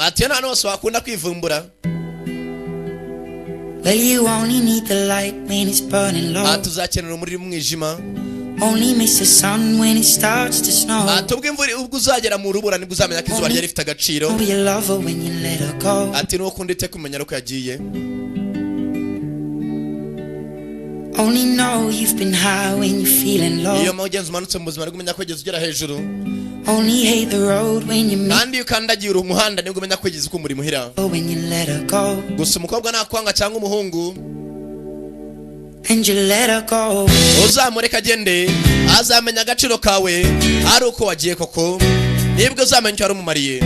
Ati nta hose wakunda kwivumbura. Well, you only need the light when it's burning low. Ati uzakenera umuriro mu mwijima. Only miss the sun when it starts to snow. Ati ubwo imvura, ubwo uzagera mu rubura, nibwo uzamenya ko izuba ryari rifite agaciro. Know you love her when you let her go. Ati nuko ukunda iteka umenya ko yagiye. Only know you've been high when you're feeling low. Iyo mugenzi umanutse mu buzima, nibwo umenya ko wigeze ugera hejuru. Only hate the road when you meet Kandi iyo ukandagiye umuhanda, nibwo umenya ko wigeze ukumbura imuhira. her when you let her go. Gusa umukobwa nakwanga cyangwa umuhungu, And you let her go. uzamureka agende, azamenya agaciro kawe ari uko wagiye koko, nibwo uzamenya icyo wari umumariye.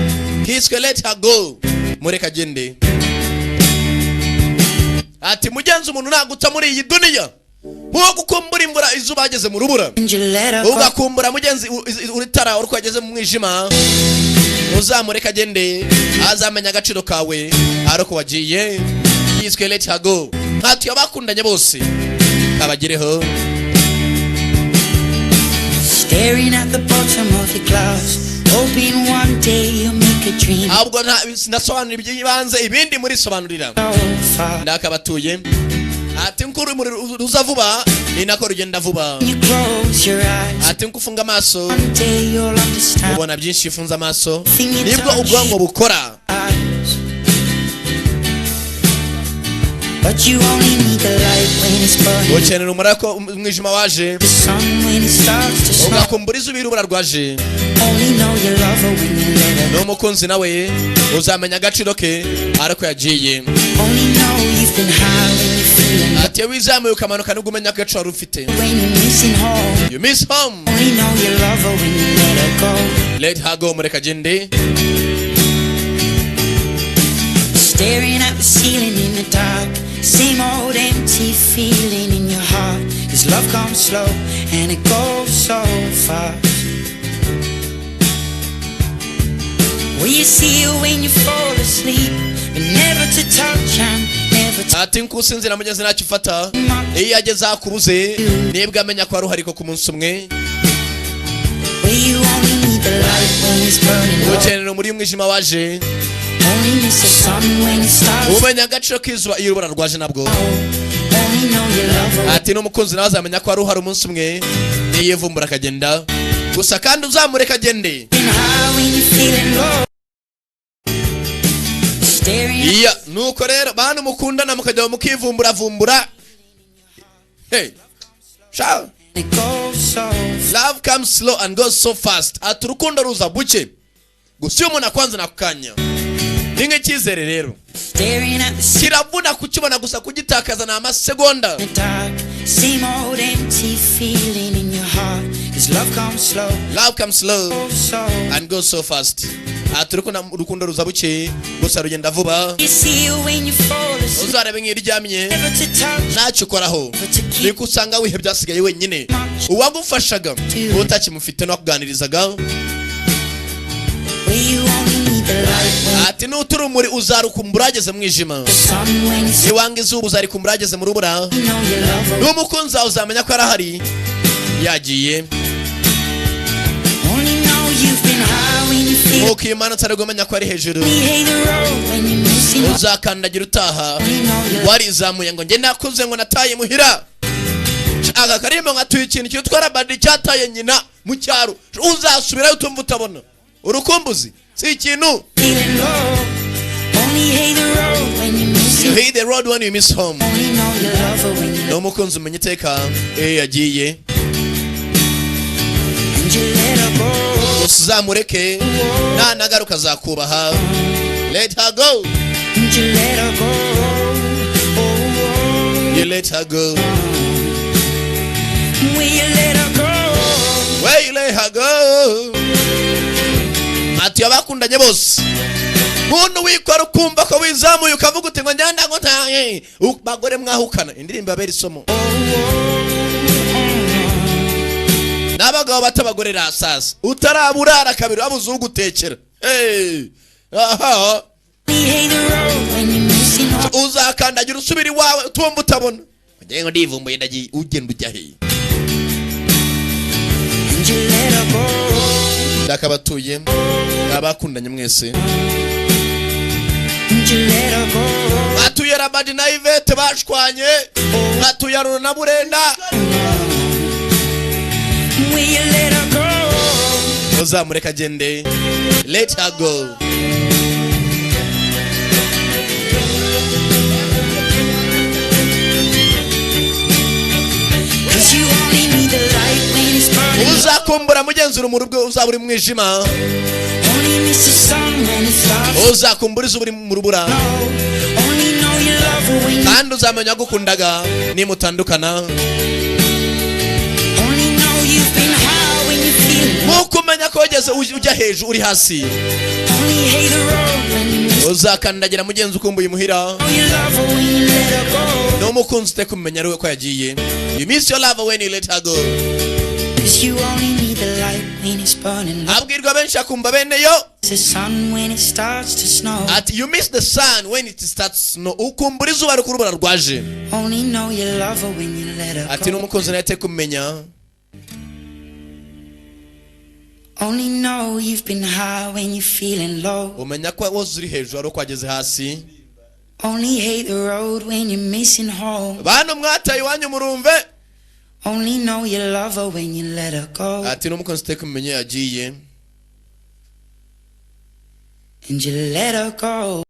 Kiswe "Let Her Go", mureka agende. Ati mugenzi, umuntu naguta muri iyi duniya, nko gukumbura imvura, izuba ageze mu rubura, And you let her go. ugakumbura mugenzi uritara uri ageze mu mwijima, uzamureka agende, azamenya agaciro kawe ari uko wagiye. Yiswe "Let Her Go". Ntatuye abakundanye bose kabagereho. Staring at the bottom of your glass, hoping one day you'll make a dream Ahubwo ndasobanura iby'ibanze, ibindi murisobanurira. so far. Ndakabatuye. Ati nko urumuri ruza vuba, ni nako rugenda vuba. You close your eyes, Ati nko ufunga amaso, one day you'll understand. ubona byinshi. Iyo ufunze amaso, nibwo ubwonko bukora. Eyes. But you only need the light when it's burning. Ukenera umuriro ko umwijima waje, The sun when it starts to snow. ugakumbura izuba iyo urubura rwaje. Only know you love her when you let her. N'umukunzi nawe uzamenya agaciro ke ariko yagiye. Only know you've been high when you're feeling low. Ati iyo wizamuye ukamanuka, nibwo umenya agaciro wari ufite. When you're missing home. You miss home. Only know you love her when you let her go. Let her go, mureka agende. Staring at the ceiling in the dark. Same old empty feeling in your heart. 'Cause love comes slow and it goes so fast. Will you see her when you fall asleep? But never to touch and never to Ati nkusinzira mugenzi, ntacyo ufata. Iyo ageze aho akubuze, nibwo amenya ko wari uhari ko ku munsi umwe. Where you only need the light when it's burning low. Ukenera umuriro umwijima waje. Only miss the sun when it starts. Umenya agaciro k'izuba iyo urubura rwaje nabwo. Only know you love her. Ati n'umukunzi nawe azamenya ko wari uhari umunsi umwe niyivumbura akagenda. Gusa kandi uzamureka agende. Been high when you're feeling low. Staring Iya, nuko rero bantu mukundana mukajya mukivumburavumbura, hey sha. and it goes so Love comes slow and goes so fast. Ati urukundo ruza buke, gusa iyo umuntu akwanze nako kanya ni nk'icyizere rero. Staring at the ceiling Kiravuna kukibona, gusa kugitakaza ni amasegonda. in the dark. Same old empty feeling in your heart. 'Cause love comes slow, Love comes slow so and goes so fast. Ati urukundo ruza buke, gusa rugenda vuba. You see her when you fall asleep. Uzarebe nk'iyo uryamye, Never to touch, ntacyo ukoraho, but to keep niko usanga wihebye, byasigaye wenyine, uwagufashaga utakimufite n'uwakuganirizaga. Where you only need the light when Ati nuturumuri uzarukumbura ageze mu mwijima. the sun when it's Niwanga izuba, uzarikumbura ageze mu rubura. You know you love her. N'umukunzi wawe uzamenya ko arahari yagiye. Only know you've been high when you feel. Nk'uko iyo umanutse aribwo umenya ko ari hejuru. Only hate the road when you're missing home. Uzakandagira utaha Only know you warizamuye ngo njye nakuze, ngo nataye muhira. Aka karimbo nkatuye ikintu cyitwa badi cyataye nyina mu cyaro, uzasubirayo utumva utabona urukumbuzi si ikintu. feeling low. Only hate the road when you're missing. You hate the road when you miss home. Only know you love her when you N'umukunzi umenya iteka iyo yagiye. And you let her go. Gusa uzamureke, nanagaruka azakubaha. Let her go. And you let her go. Oh, You let her go. oh. Will you let her go? Where you let her go. Ati abakundanye bose, muntu wikora ukumva ko wizamuye, ukavuga uti ngo njyanda ngo ntaye, bagore mwahukana, indirimbo yabera isomo n'abagabo bato, abagore rasasa utaraburara kabiri wabuze ugutekera. Hey, aha. Only hate the road when you're missing home. Uzakandagira usubira iwawe utumva utabona, ngira ngo ndivumbuye, ndagiye, ugenda ujya he? And you let her go. Ndakabatuye abakundanye mwese. you let her go? Atuye Ramadi na Ivete bashwanye, atuye Aruna na Burenda. Will you let her go? Uzamureka agende, let her go. 'Cause you only need the light when it's burning. Uzakumbura mugenzi urumuri ubwo uzaba uri mu mwijima. Only miss the sun when it starts. Uzakumbura izuba uri mu rubura. No. Only know you love her when you Kandi uzamenya wagukundaga nimutandukana. Only know you've been high when you feel Nk'uko umenya ko wageze ujya hejuru uri hasi. Only hate the road when you miss Uzakandagira mugenzi ukumbuye imuhira. Know you love her when you let her go. N'umukunzi uteka kumenya ari we ko yagiye. You miss your love when you let her go. 'Cause you only need the light when it's burning low. Abwirwa benshi akumva bene yo. The sun when it starts to snow. Ati you miss the sun when it starts snow, ukumbura izuba ariko urubura rwaje. Only know you love her when you let her Ati go. n'umukunzi nawe ateka kumenya. Only know you've been high when you're feeling low. Umenya ko wose uri hejuru ari uko wageze hasi. Only hate the road when you're missing home. Bantu mwataye iwanyu murumve. Only know you love her when you let her go. Ati n'umukunzi uteka kumenya yagiye. And you let her go.